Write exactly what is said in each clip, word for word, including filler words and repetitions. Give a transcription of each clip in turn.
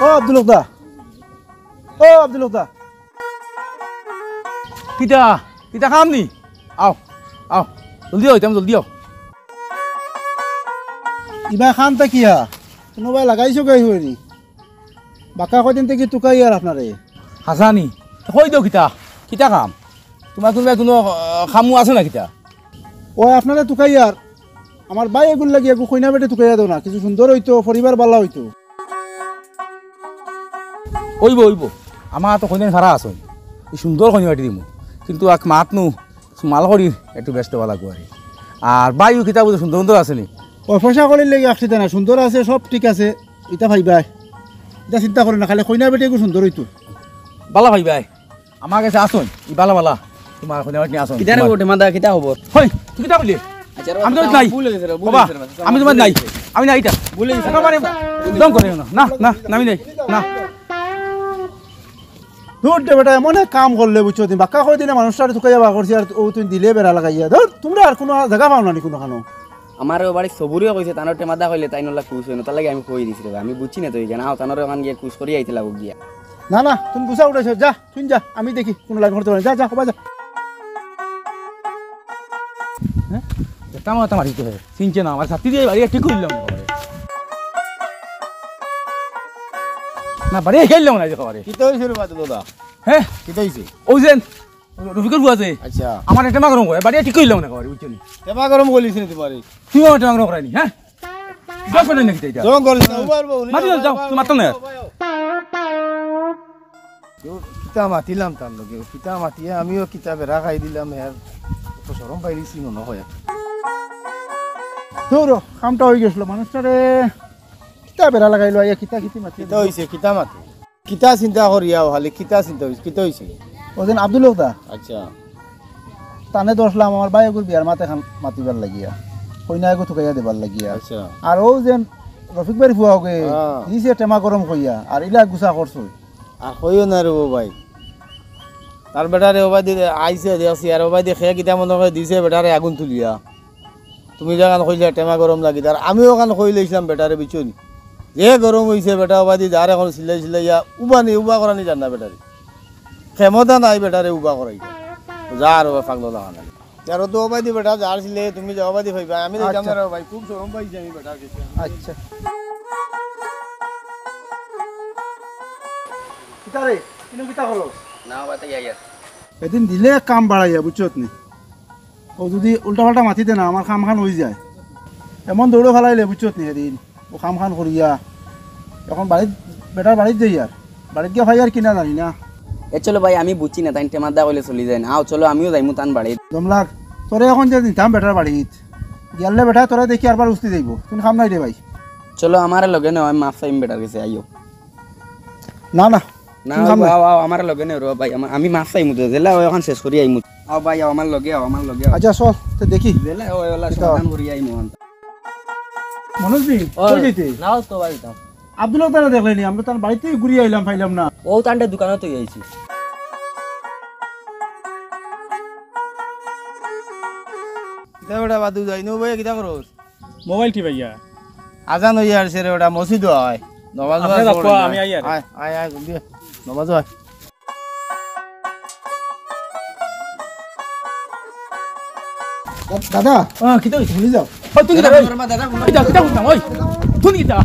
ও আব্দুল হক দা, ও আব্দুল হক দা। কিতা? কিতা কাম নি? আও, আও। জলদি আও, ইতাম জলদি আও। ইবা খান তা কিয়া? কুনুবায় লাগাইছো গাই হয়নি? বাক্কা কয়দিন থাকি তুকাইয়ার আপনারে। হাছা নি? কই দেও কিতা? কিতা কাম? তুমার কুনু, কুনু, আহ, কামো আছে না কিতা? ও আপনারে তুকাইয়ার। আমার ভাই এগুর লাগি এগু কইনা বেটি তুকাইয়া দেও না। কিছু সুন্দর অইতো, পরিবার বালা অইতো। অইবো, অইবো। আমার তো কইনা ফারা আছে। ই সুন্দর কইনা বেটি দিমু। কিন্তু এক মাত নু, মাল করি একটু ব্যস্ত বালা গুয়ারি। আর ভাইও কিতা বুঝে সুন্দর সুন্দর আছে নি? ও পয়সা করির লাগি আসছে না, সুন্দর আছে, সব ঠিক আছে। ইতা পাইবায়। ইতা চিন্তা করো না, খালি কইনা বেটি এগু সুন্দর অইতো। বালা পাইবায়। আমার গেছে আছইন, ই বালা বালা। তুমার কইনা বেটি আছইন। কিতা রে তুমার। ও টেমাদা, কিতা খবর? হই, তুই কিতা কইলে? আচ্ছা, রে, আমি তো আমার নাই। ভুল অইগেছে রে, ভুল বাবা, অইগেছে রে, আমি তুমার নাই। আমি নাই ইতা। ভুল অইগেছে। একেবারে একদম করে না। না, না, না, আমি নাই। না। দূর দে বেটা, এমন এক কাম করলে বুঝছো তুমি, বাক্কা কয়দিনে মানুষটারে তুকাইয়া বার করছি, আর ও তুমি দিলে বেড়া লাগাইয়া। ধুর, তুমরা আর কুনু জাগা পাও না নি কুনুখানো? আমারে ও বাড়ির সবুরেও কইছে, তানর টেমাদা কইলে তাইন অলা খুশ অইন, তার লাগি আমি কই দিছি রে ভাই, আমি বুঝছি না তো ইখান। আও, তানর ওখান গিয়া খুশ করিয়া আইতে লাগুক গিয়া। না, না, তুমি গুছা উঠাইছো, যা, তুই যা, আমি দেখি, কুনু লাইন করতে পারি, যা, যা, কবা যা। হ্যাঁ? এটা আমার তো মারিতে হয়, চিনছে না, আমার ছাত্রী দিয়ে বাড়ি ঠিক করলাম না। না, বাড়ি খেললাম না, এই যে খবরে। কিতা অইছে রে বাদল দাদা? হ্যাঁ? কিতা অইছে? ওই যে রফিকর ফুয়া আছে। আচ্ছা। আমার টেমা গরম করে, বাড়ি ঠিক করলাম না, খবরে, বুঝছো নি? টেমা গরম করলিস নি তুমারে? তুই আমার টেমা গরম করাইনি, হ্যাঁ? জোর করে নাকি এটা? জোর করে না, উবার বউ, মাতি যাও, যাও, উবার তুই মাতো না। বউ। কিতা মাতিলাম তার লগে, কিতা মাতিয়া আমিও কিতা বেড়া খাই দিলাম, এর তো শরম পাইলিছি মনে হয়। দূর, কামটা অই গেছিল, মানুষটারে কিতা বেড়া লাগাইলো, আইয়া কিতা কিতি মাতি কিতা অইছে, কিতা মাতি? কিতা চিন্তা করিয়াও খালি, কিতা চিন্তা অইছে, কিতা অইছে? ওদিন আব্দুল হক দা। আচ্ছা। তানে ধরছিলাম আমার ভাই এগুর বিয়ার মাত এখান মাতিবার লাগিয়া, কইনা এগু তুকাইয়া দিবার লাগিয়া। আচ্ছা। আর ও যে রফিক ভাইর ফুয়া ওগে, হ্যাঁ। দিছে টেমা গরম কইয়া, আর ইলা গুছা করছো। আর কইও না রে ও ভাই, তার বেটারে ওবাদি আইছে দেখছি, আর ওবাদি খে কিতা মনে করে দিছে বেটারে আগুন তুলিয়া। তুমি যেখান কইলে টেমা গরম লাগি, তার আমিও ওখান কইলাইছিলাম বেটারে, বুঝছো নি? যে গরম অইছে বেটা, ওবাদি যার এখন সিলাই সিলাইয়া উবানি, উবা করানি জান না বেটারে। ক্ষমতা নাই বেটারে উবা করাইতে। যা আর ওবা পাগল লাগান। তেরো তো ওবাদি বেটা যার সিলে, তুমি যাও ওবাদি পাইবা, আমি যাইতাম আচ্ছা। না রে ভাই, খুব শরম পাইছি আমি বেটার কাছে। আচ্ছা। কিতা রে, কিনো কিতা হলো? না, ওবা তো ইয়া, ইয়া। এদিন দিলে কাম বাড়াইয়া, বুঝছত নি? ও যদি উল্টা পাল্টা মাতি দে না, আমার কাম খান অই যায়। এমন দৌড়ো ফালাইলে, বুঝছত নি, এদিন ও কাম খান করিয়া। এখন বাড়িত, বেটার বাড়িত যাই আর। বাড়িত গিয়া পাই আর কিনা জানি না। এ চলো ভাই, আমি বুঝছি না, তাইন টেমাদা কইলে চলি যায় না। আও চলো, আমিও যাইমু তান বাড়িত। দমলাক, তোরে এখন যে নিতাম বেটার বাড়িত। গেলে বেটা তোরে দেখি আরবার উস্তি যাইবো। তুই কাম নাই রে ভাই। চলো, আমারে লগে নেও, আমি মাফ চাইমু বেটার কাছে, আইও। না, না, না, তুই কাম নাই। আও, আও, আমারে লগে নেও রে ভাই, আমা-, আমি মাফ চাইমু তো, জেলা ওই এখন শেষ করি আইমু। আও ভাই, আও, আমার লগে আও, আমার লগে আও। আচ্ছা, চল, তো দেখি। জেলা ওই ওলা কিতা? সমাধান করি আইমু এখন। মনোজ জি, ও, কই যাইতে? না, ও তো ভাই, যাও। আব্দুল হক দারে দেখলে নি? আমরা তার বাড়িতেই ঘুরি আইলাম, পাইলাম না। ও তানটা দোকানে তো আইছি। কিতা বেটা বাদু যাই নো ভাই, কিতা করস? মোবাইল টিপাইয়া। আজান অইয়া আসছে রে বেটা, মসজিদ আয়। নমাজ আপনি পড় যাও, না। আমি আই আর। আয়, আয়, আয়, জলদি আয়। নমাজ আয়। দা-, দাদা, আহ, কিতা অইছে? শুনি যাও। ও, তুই কিতা দাদা, কই? দাদা, দাদা, কিতা, কিতা কইতাম, ওই? তুই কিতা?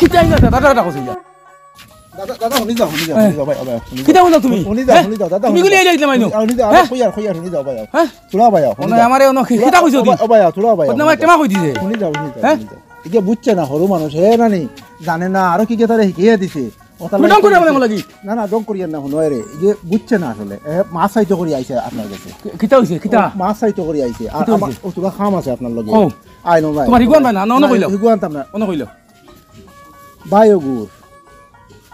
কিতা ইলা দাদা, দাদা, দাদা কইছিস ইলা? দাদা, দাদা, শুনি যাও, শুনি যাও, হ্যাঁ। শুনি যাও, ভাই, ভাই, শুনি যাও। কিতা কইলা তুমি? শুনি যাও, হ্যাঁ? শুনি যাও, দাদা, তুমি দাদা। গুলি আইলা ইলা মাইনো? শুনি যাও, হ্যাঁ? কইয়ার, কইয়ার, শুনি যাও, ভাই। হ্যাঁ? তুলা ভাই, শুনি মানে যাও। আমারে অনো কি-, কিতা কইছো ও তুমি? ভাই, ও ভাই, তুলা ভাই, বদনামে শুনি যাও। টেমা কই দিছে? শুনি যাও, শুনি যাও, হ্যাঁ? শুনি যাও। ইগে বুঝছে না, হুরু মানুষ, হে নানি, জানে না, আরো কি কে তারে হিকিয়া দিছে। ও তাহলে তুমি ঢং করে বলে লাগি? না, না, ঢং করিয়ার না, হুনো রে, ইগে বুঝছে না আসলে। এ, মাফ চাইতো করি আইছে আপনার কাছে। কি-, কিতা অইছে, কিতা? ও, মাফ চাইতো করি আইছে। আর কিতা আমার, অইছে? ও, তুমার কাম আছে আপনার লগে। ও। আই নো ভাই। তুমার হিগু আনবা না, না, অনো না, কইলো? হিগু আনতাম না। অনো কইলো? ভাই ওগুর।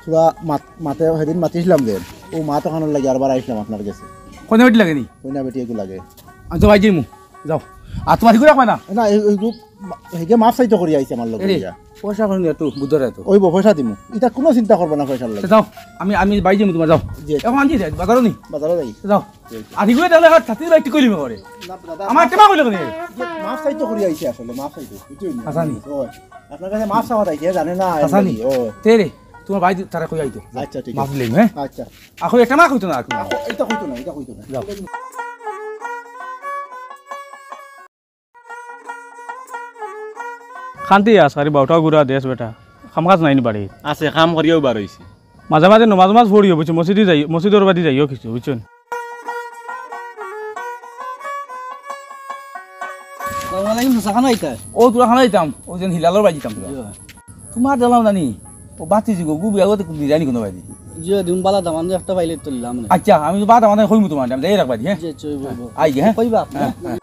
থুড়া মাত-, মাতে সেদিন মাতিছিলাম যে, ও মাত ওখানোর লাগি আরবার আইছিলাম আপনার কাছে। কইনা বেটি লাগে নি? কইনা বেটি এগু লাগে। আমি তো ভাই যাইমু, যাও। আর তুমার হিগু রাখবা না? না, এই, এইগু মা-, হেগে মাফ চাইতো করি আইছে আমার লগে এরে, ইয়া। পয়সা কোন দিয়া তো, বুদ্ধরে তো। ওই বো, পয়সা দিমু। ইতা কোনো চিন্তা করবা না পয়সার লাগি। যাও, আমি, আমি ভাই যাইমু তুমার, যাও। জি। এখন আনছি যাই, বাজারো নি? বাজারো যাই। যাও। জি, জি। আর হিগুয়ে তাহলে আর ছাত্রী ভাই ঠিক কইলি করে। না, দাদা, আমার মাফ টেমা কইলো কেনে? ইয়ে, মাফ চাইতো করি আইছে আসলে, মাফ চাইতো। বুঝছো নি? হাসানি। ওই, আপনার কাছে মাফ চাওয়া তাই, কে জানে না, হাসানি। ওই। তে রে, তুমার ভাই তারে কই আইতো। আচ্ছা, ঠিক আছে। মাফ দিলাম, হ্যাঁ? আচ্ছা। আখন একটা মাফ অইতো না আর কুনু। আ, ইতা কইতো না, ইতা কইতো না। যাও। খান্তি আস, আরে বাউটা গুড়া দেশ বেটা। কাম কাজ নাই নি বাড়িত? আছে, কাম করিয়াউ বার অইছি। মাঝে মাঝে নমাজ নমাজ পড়িও, বুঝছো? মসজিদে যাই, মসজিদর বাদি যাইও কিছু, বুঝছো নি? আসসালামু আলাইকুম, চাচা, খানো আইতা? ও, তুরা খানো আইতাম, ওই যে হিলালর বাড়ি যাইতাম তুরা। জি। তুমার দিলাম জানি, ও বাতি জিগো, গু বিয়া করতে কুদি জানি কোনো বাড়ি। জি, দিন বালা দামান যে একটা পাইলে তুললাম না। আচ্ছা, আমি তো বাদ আমাদের কইমু তুমার, আমি যাই রাখবা দি, হ্যাঁ? জি, চলবো। আই গে, হ্যাঁ? কইবা আপনি? হ্যাঁ, হ্যাঁ।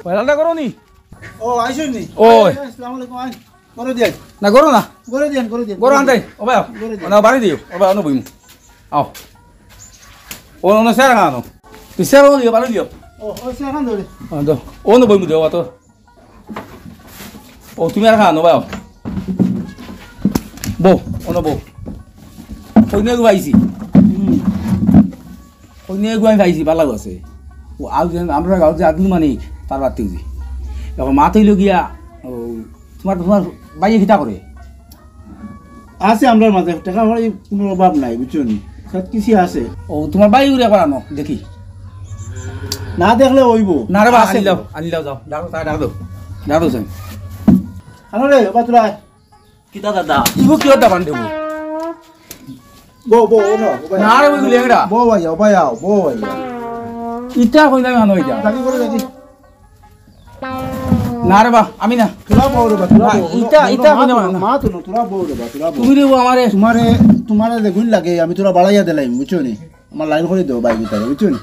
পয়লাটা করো নি? ও, আইসো নি? ওই। আসসালামু আলাইকুম, আইন। করো দিয়াই। না, করো না। করো দিয়ান, করো দিয়ান। করো আনতে। ও ভাই, ঘরে দিয়ান। না, বাড়ি দিও। ও ভাই, অনো বইমু। আও। ও, অনো স্যার খানো। তুই স্যার অনো দিও, বাড়ি দিও। ও, ও স্যার খান ধরে। আ, দাও। অনো বইমু দিও, অত। ও, তুমি আর খানো, ভাই। বউ, অনো বউ। কইনে গো আইছি। হুম। কইনে গো আমি পাইছি, ভালা আছে। ও, আউ যে আমরা গাঁও যে আব্দুল মানিক, তার বাড়িত দি। এখন মাত অইলো গিয়া, ও, তুমার, তুমার ভাইয়ে কিতা করে? আছে আমরার মাঝে, টেকা পয়সার কুনু অভাব নাই, বুঝছো নি? সব কিছু আছে। ও, তুমার ভাই উড়ে করানো, দেখি। না দেখলে অইবো। না রে বা, আছে। আনিলাও, আনিলাও, যাও। ডাকো, তাই ডাক দাও। ডাক দাও, স্যার। আনো রে, বাতুরায়। কিতা দাদা? ইগু কিয় দাবান দেবো? বউ, বউ, ও না, ও ভাই। না রে, ওই লেংড়া। বউ ভাই, ও ভাই, আও, বউ ভাই। ইটা কইলাম আনো ইটা। দাবি করে দাবি। না রে বা, আমি না। তোরা বউ রে বা, তোরা না, বউ। ইটা, ইটা কইলাম না। মা তো না, তোরা বউ রে বা, তোরা বউ। তুমি রে বউ আমারে। তোমারে, তোমারে যেগুন লাগে, আমি তোরা বাড়াইয়া দিলাম, বুঝছো নি? আমার লাইন করে দেও, ভাই, ভিতরে, বুঝছো নি?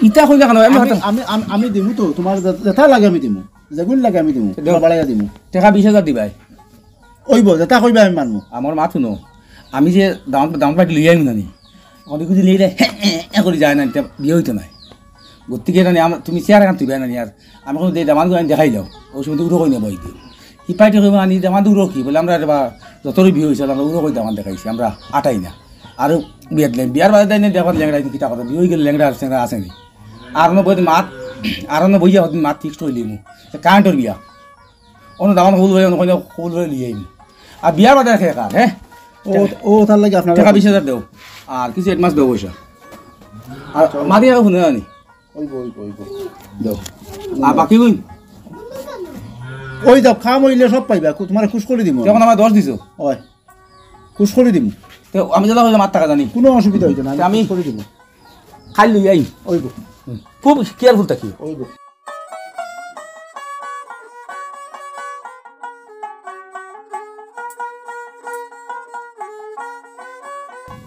ইটা কইলা কেন? আমি আমি, কথা আমি, আমি, আমি দিমু তো, তোমার যে-, যেটা লাগে আমি দিমু। যেগুন লাগে আমি দিমু, দেও। তোরা বাড়াইয়া দিমু। টেকা বিশ হাজার দিবাই। অইবো, যেটা কইবা আমি মানমু। আমার মাত হুনো, আমি যে দাম, দাম পাটি লইয়া আইমু নানি, আমাদের কিছু লইলে হে, হে, হে করি যায় না, এটা বিয়া অইতো নায়। গতিকে জানি আমার, তুমি চেয়ার এখান তুইবা নানি, আর আমি কোনো যে দামান করে দেখাইলাম, ওই সময় তো উঠো কই নেবো এই দিন। হি পার্টি কইবো, "আনি দামান উড়ো কি?" বলে, "আমরা রে বা যতরই বিয়া অইছে, আমরা উড়ো কই দামান দেখাইছি, আমরা আটাই না।" আর বিয়াত লেন, বিয়ার বাদে দেন, দেখান লেংড়া, কিতা কথা, বিয়া অই গেলে লেংড়া আর সেংড়া আছে নি? আর অনো বইতে মাত, আর অনো বইয়া হদিন মাত ফিক্সড অইলে মু। কারেন্টর বিয়া। অনো দামান কবুল করে, অনো কইনা কবুল করে লিয়ে আইমু। আর বিয়ার বাদে খেয়ে কার, হ্যাঁ? ও, ও, তার লাগি আপনার টেকা বিশ হাজার দেও। আর কিছু অ্যাডভান্স দেও পয়সা। আর মাদি আর হুনে আনি। অইবো, অইবো, অইবো। দেও। আর বাকি কই? ওই দাও, কাম অইলে সব পাইবা। কু-, তোমারে খুশ করি দিমু। যখন আমার দশ দিছো। ওই। খুশ করি দিমু। তো আমি যেটা কইলাম, আট টাকা জানি। কোনো অসুবিধা অইতো না, আমি তে আমি খুশ করি দিমু। খাই লই আই। অইবো। হুম। খুব কেয়ারফুল থাকি। অইবো।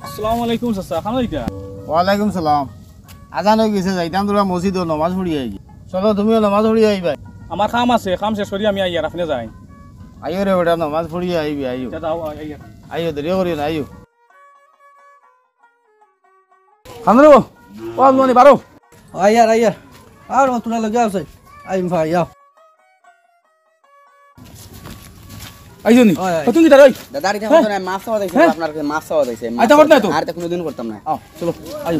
আসসালামু আলাইকুম চাচা, খানো ইটা? ওয়ালাইকুম সালাম। আজান অই গেছে, যাইতাম তোরা মসজিদো নমাজ পড়ি আইগি। চলো, তুমিও নমাজ পড়ি আইবায়। আমার কাম আছে, কাম শেষ করি আমি আইয়ার, আপনে যাইন। আইও রে বেটা, নমাজ পড়ি আইবি, আইও। আচ্ছা, যাও, আই-, আইয়ার। আইও, দেরি করিও না, আইও। খানো রে, ও আলমানি, বারো। আইয়ার, আইয়ার। আর ও তোরা লগে আছে। আইম ভাই, আও। আইছো নি? ওই, ওই। ও, তুমি কিতা রে, ওই? দাদা, আর ইটা হ্যাঁ? করতো না, মাফ চাওয়া দিছে, হ্যাঁ? আপনার কাছে মাফ চাওয়া দিছে, মাফ আচ্ছা, করতো না চাওয়া তো। আর তো কোনোদিন করতাম না। আও, চলো, আইও।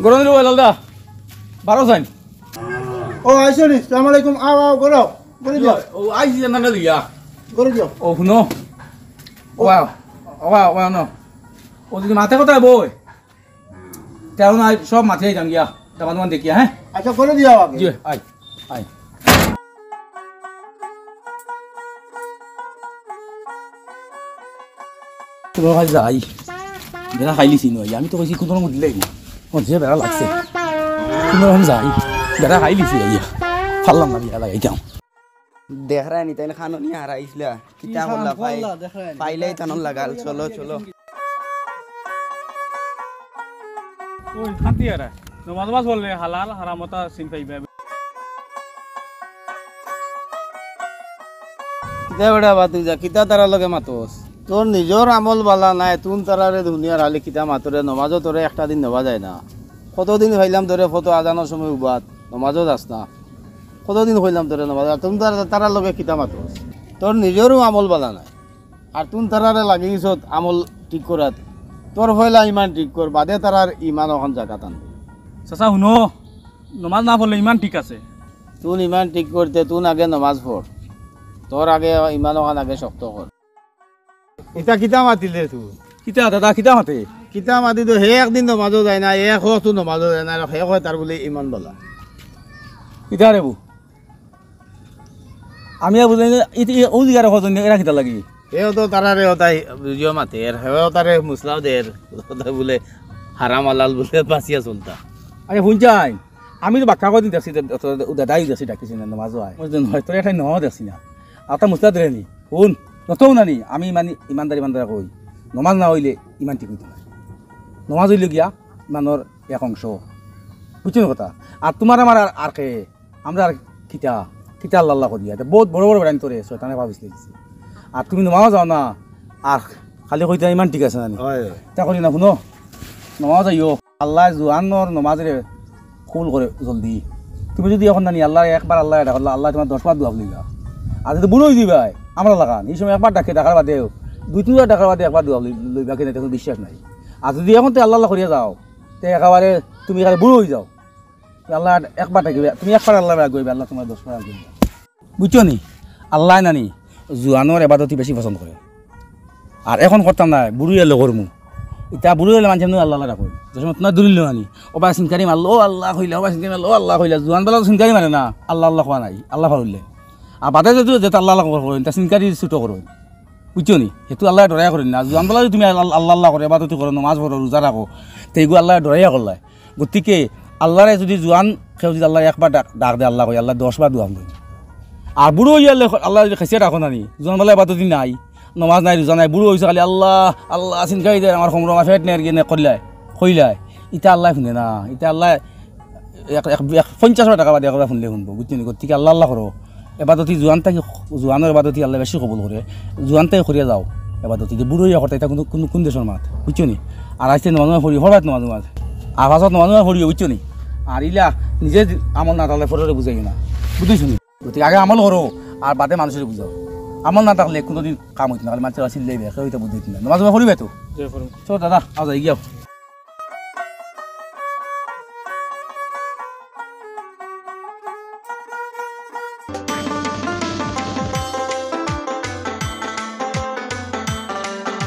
গরম দিলো, লালদা। বারো যাইন। ও, আইছো নি? সালাম আলাইকুম। আও, আও, গরো। গরো দিও। ও, আইছি যে নানা লইয়া। গরো দিও। ও, হুনো। ও, আও। ও, আও, আও, নো। ও, যদি মাতে কথা বই। তেরো না, সব মাথায় যান গিয়া, দামান দামান দেখিয়া, হ্যাঁ? আচ্ছা, করে দিয়া আগে। জি, আয়, আয়। তোর ভাই যাই, বেড়া খাইলিছি নয়, আমি তো কইছি কোনো রকম দিলে নি। ও যে বেড়া লাগছে, কোনো রকম যাই, বেড়া খাইলিছি আইয়া, পারলাম না বিয়া লাগাইতাম। দেখরায় নি, তাইন খানো নি হারাইছলা। কিতা করলা, পাই-, পাইলাই তানর লাগাল। চলো, চলো। ওই, খান্তি হারা। নমাজ নমাজ পড়লে হালাল, হারাম ওটা চিন পাইবে। কিতা বেটা বাদ যা, কিতা তারার লগে মাতস? তোর নিজর আমল বালা নাই, তুন তারারে দুনিয়ার হালি কিতা মাতরে, নমাজও তোরে একটা দিন নেওয়া যায় না। কতদিন পাইলাম তোরে, কত আজানর সময় উবাত, নমাজও যাস না। কতদিন কইলাম তোরে নমাজ, আর তুন তার, তারার লগে কিতা মাতস? তোর নিজরও আমল বালা নাই। আর তুন তারারে লাগি গেছত আমল ঠিক করাত। তোর পয়লা ইমান ঠিক কর, বাদে তারার ইমান অখন জাগাত আন। চাচা, হুনো, নমাজ না পড়লে ইমান ঠিক আছে। তুন ইমান ঠিক করতে তুন আগে নমাজ পড়, তোর আগে ইমান ওখান আগে শক্ত কর। ইতা কিতা মাতিলে তুই? কিতা দাদা, কিতা মাতে? কিতা মাতি তো হে একদিন নমাজও যায় না, এক ওয়াক্ত নমাজও যায় না, আর হে কয় তার বুলে ইমান বালা। কিতা রে বু? আমি আর বুঝি না, ইতি-, ই-, ও জিগারে কজন এরা কিতা লাগি? এও তো তারারে ওটাই বুঝিও মাতে, এর হেও তারে মুসলাও দের, ওটা বুলে হারাম হালাল বুলে বাঁচিয়া চলতা। আরে হুন যাই, আমি তো বাক্কা কদিন দেখছি, দে-, দে-, ও দাদাই দেখছি ডাকিছি না, নমাজও আয়। বুঝলেন হয়, তোর একটা নমাজও দেখছি না। আর তা মুসলা ধরে নি, হুন, যতও না নি, আমি মানে ইমানদার ইমানদার কই, নমাজ না হইলে ইমান ঠিক হইতো না। নমাজ হইল গিয়া ইমানর এক অংশ। বুঝছো নি কথা? আর তোমার আমার আর, আর কে? আমরা আর কিতা, কিতা আল্লাহ আল্লাহ করিয়া? এটা বহুত বড় বড় বেড়াইন তোরে, শয়তানে ভাবিস লেগেছে। আর তুমি নমাজও যাও না, আর খালি কইতে ইমান ঠিক আছে না নি? হয়। তা করি না, শুনো, নমাজ যাইও। আল্লাহ জুয়ানর নমাজরে কবুল করে জলদি। তুমি যদি এখন নানি আল্লাহ একবার আল্লাহ এটা করলে, আল্লাহ তোমার দশ বার দোয়া লইবা। আর যদি বুড়ো হয়ে দিবাই, আমরা লাগান, এই সময় একবার ডাকে ডাকার বাদেও, দুই তিনবার ডাকার বাদে একবার দোয়া লই-, লইবা কিনা, তখন বিশ্বাস নাই। আর যদি এখন তো আল্লাহ আল্লাহ করিয়া যাও, তে একেবারে তুমি একেবারে বুড়ো হয়ে যাও। আল্লাহ একবার ডাকিবে, তুমি একবার আল্লাহ রাখবে, আল্লাহ তোমার দশ বার রাখবে। বুঝছো নি? আল্লাহ নানি জুয়ানোর এবাদতই বেশি পছন্দ করে। আর এখন করতাম না, বুড়ো হইলে করমু। ইতা বুড়ো হইলে মানুষ এমনি আল্লাহ আল্লাহ রাখো। যে সময় তোমার দূরিল নানি, ও বা সিনকারি মারলো, ও আল্লাহ কইলা, ও বা সিনকারি মারলো, ও আল্লাহ কইলা। জুয়ান বেলা তো সিনকারি মারে না, আল্লাহ আল্লাহ কওয়া নাই, আল্লাহ ফাউললে। আর বাদে যদি যেটা আল্লাহ আল্লাহ করো, তা সিনকারি ছুটো করো। বুঝছো নি? সেইটো আল্লাহ ডরাই করেন না। জুয়ান বেলা যদি তুমি আল্লাহ আল্লাহ আল্লাহ করো, এবাদতি করো, নমাজ পড়ো, রোজা রাখো, তে এগু আল্লাহ ডরাইয়া করলায়। গতিকে আল্লাহরে যদি জুয়ান কেউ যদি আল্লাহ একবার ডাক, ডাক দে, আল্লাহ কই, আল্লাহ দশ বার দোয়া লই। আর বুড়ো হইয়া আল্লাহ, আল্লাহ যদি খেসিয়া ডাকো নানি, জুয়ান বেলা এবাদতি নাই, নমাজ নাই, রোজা নাই, বুড়ো হইছে খালি আল্লাহ, আল্লাহ, সিনকারি দে, আমার কমর, আমার পেট নের গিয়ে নে করলায়, কইলায়। ইতা আল্লাহ শুনে না, ইতা আল্লাহ এক, এক, এক পঞ্চাশ বার ডাকা বাদে একবার শুনলে শুনবো, বুঝছো নি? গতিকে আল্লাহ আল্লাহ করো। এবাদতি জুয়ান থাকি, জুয়ানোর এবাদতি আল্লাহ বেশি কবুল করে। জুয়ান থাকি করিয়া যাও এবাদতি, যে বুড়ো হইয়া করতা, ইতা কোন, কোন, কোন দেশর মাত, বুঝছো নি? আর আইজতে নমাজ নমাজ পড়ি, হঠাৎ নমাজ নমাজ। আর পাছত নমাজ নমাজ পড়িও, বুঝছো নি? আর ইলা নিজে আমল না থাকলে পরেরে বুঝাইও না, বুঝছো নি? গতিকে আগে আমল করো, আর বাদে মানুষরে বুঝাও। আমল না থাকলে কোনোদিন কাম হইতো না, খালি মানুষের চিল্লাইবে, কেউ ইতা বুঝাইতো না। নমাজ নমাজ পড়িবে তো? জি, পড়িমু। চলো দাদা, আও যাই গিয়া।